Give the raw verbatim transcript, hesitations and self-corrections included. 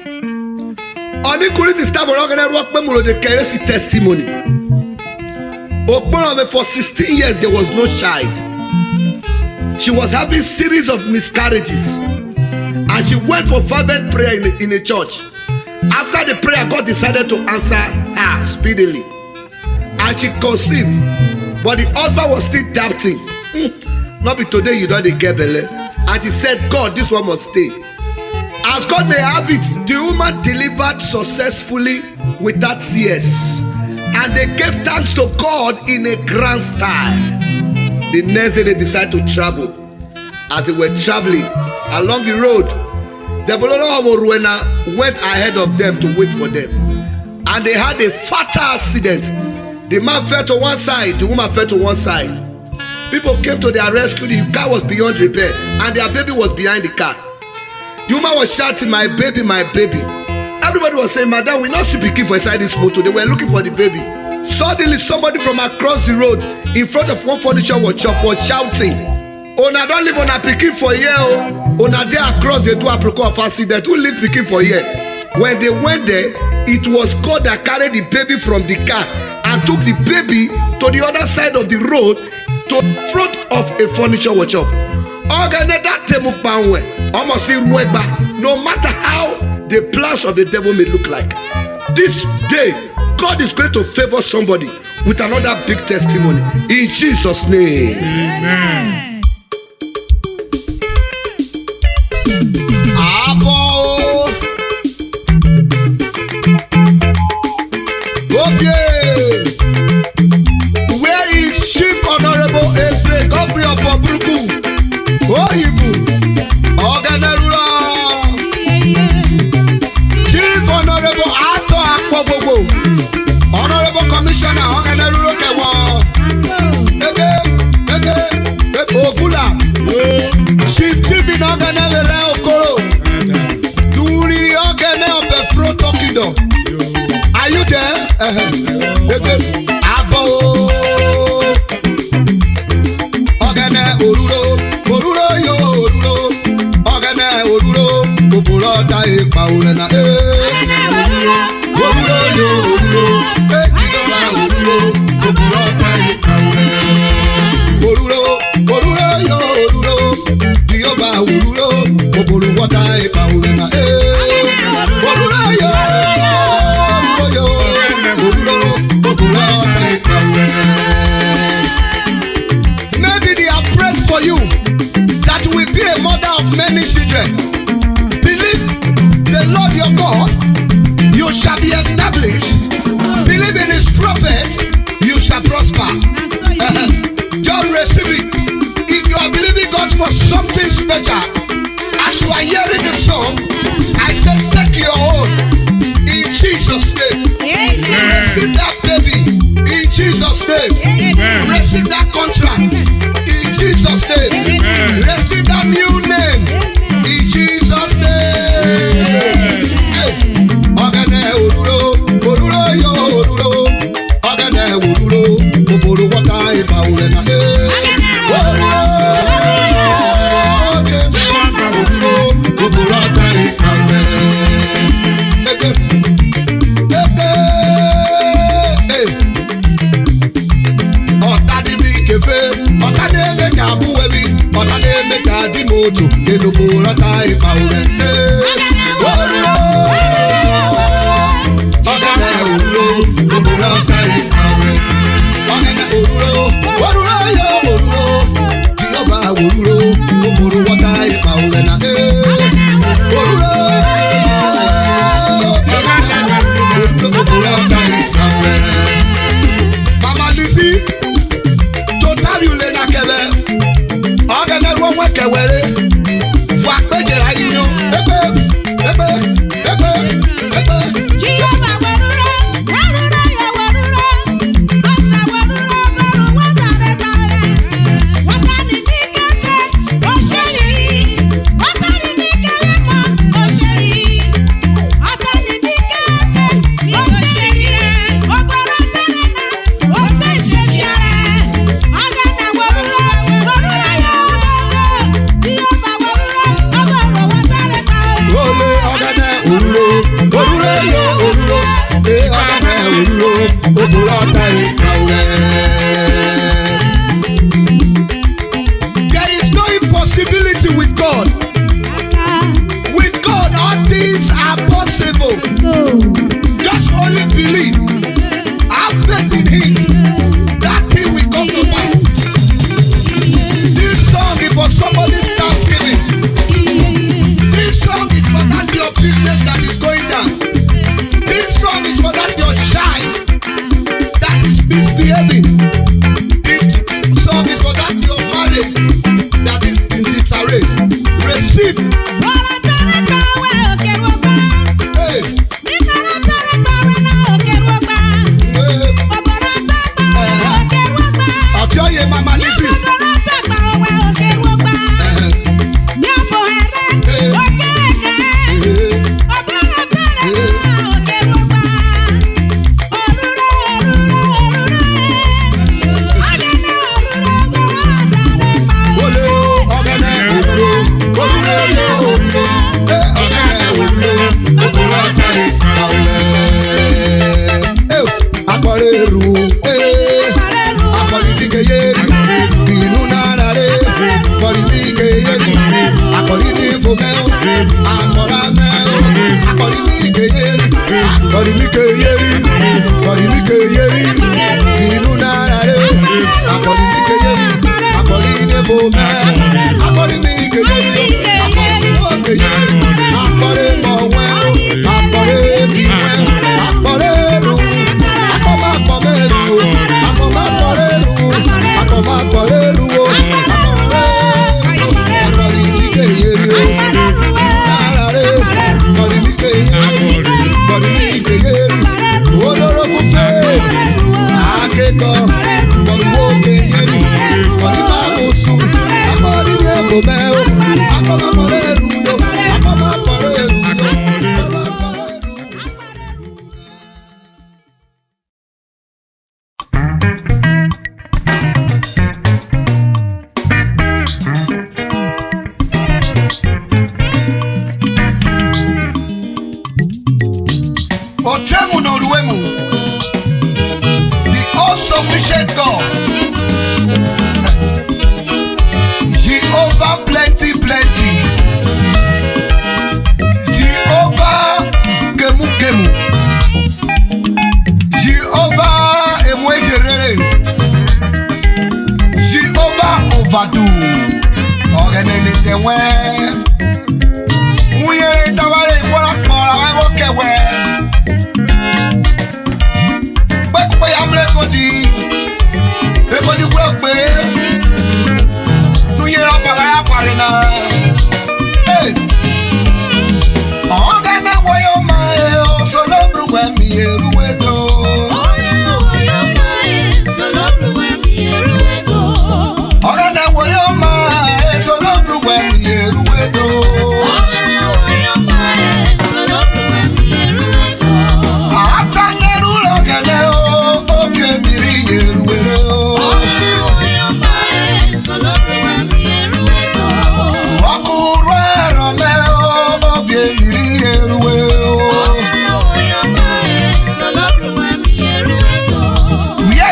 Oni kurhiti sister vwọ rẹ Ọghẹnẹ ruọ kpemu rode kẹ re si testimony. Okpọrọnvwe for sixteen years there was no child. She was having series of miscarriages. And she went for fervent prayer in, in a church. After the prayer, God decided to answer her speedily. And she conceived. But the husband was still doubting. "Hmm, not be today you don dey get belle." And he said, "God, this one must stay." As God may have it, the woman delivered successfully without tears. And they gave thanks to God in a grand style. The next day they decided to travel. As they were traveling along the road, the Bololo of Oruena went ahead of them to wait for them. And they had a fatal accident. The man fell to one side, the woman fell to one side. People came to their rescue, the car was beyond repair, and their baby was behind the car. The woman was shouting, "My baby, my baby." Everybody was saying, "Madam, we not see pikin for inside this motor." They were looking for the baby. Suddenly, somebody from across the road in front of one furniture workshop was shouting, "Una don leave una pikin for here o. Una dey across dey do aproko of accident. Who leave pikin for here?" When they went there, it was God that carried the baby from the car and took the baby to the other side of the road to the front of a furniture workshop. Ọghẹnẹ da te mu kpahen wẹ, ọ must ruẹ gba, no matter how the plans of the devil may look like. This day, God is going to favor somebody with another big testimony in Jesus' name. Amen. Abọ o. Ovie. Where is Chief Honorable Efe Godfrey of Oburuku? Oyibo. Ọghẹnẹ rurọ. Chief Honorable Arthur Akpọgbogbo. Honorable Commissioner, Ọghẹnẹ ruro kẹ wọ. Ebe, ebe, ebe, Obula. Chief Stephen Ọghẹnẹ vwerhẹ okoro. Duri Ọghẹnẹ ọbe fro tọkido. Are you there? Ẹhẹ. Ebe, abọ o. Ọghẹnẹ oruro, oruro yo oruro. Ọghẹnẹ oruro, obo rọ da ekpahorẹ na. Eh. Oruro yo oruro, eh, Jihova oruro, obo rọ da ekpahorẹ na. Oruro, oruro yo oruro, Jihova oruro, obo rọ da ekpahorẹ na. Eh. Oruro yo, oruro yo, oruro, obo rọ da ekpahorẹ na. Maybe they have prayed for you that you will be a mother of many children. Believe the Lord your God, you shall be established. Believe in his prophet, you shall prosper. Uh-huh. Just receive it. If you are believing God for something special, as you are hearing the song, I say, "Take your own in Jesus' name." Amen. Receive that baby in Jesus' name. Amen. Receive that contract in Jesus' name. Amen. Receive that new name in Jesus' name. Amen. Hey. Ọghẹnẹ oruro, oruro yo oruro. Ọghẹnẹ oruro, obo rọ da ekpahorẹ na. Hey. Ọghẹnẹ oruro, oruro, obo rọ da Emu no ru emu. The all sufficient God. Jehovah plenty, plenty. Jehovah kemu, kemu. Jehovah emu eje rere. Jehovah ovadu. Ọghẹnẹ nene wẹn. Uyere tavwanre ihwo ra kpọ ra vwẹ vwọ kẹ wẹ. Kpekpe ya mrẹ kodi, ekodi ghwrẹ gbe, nuyere ọfa ra ya kuare na. Hey! Ọghẹnẹ wo yoma e, o solo bru wẹ mi eruwe do. Ọghẹnẹ wo yoma e, solo bru wẹ mi eruwe do. Ọghẹnẹ wo yoma e, solo bru wẹ mi eruwe do.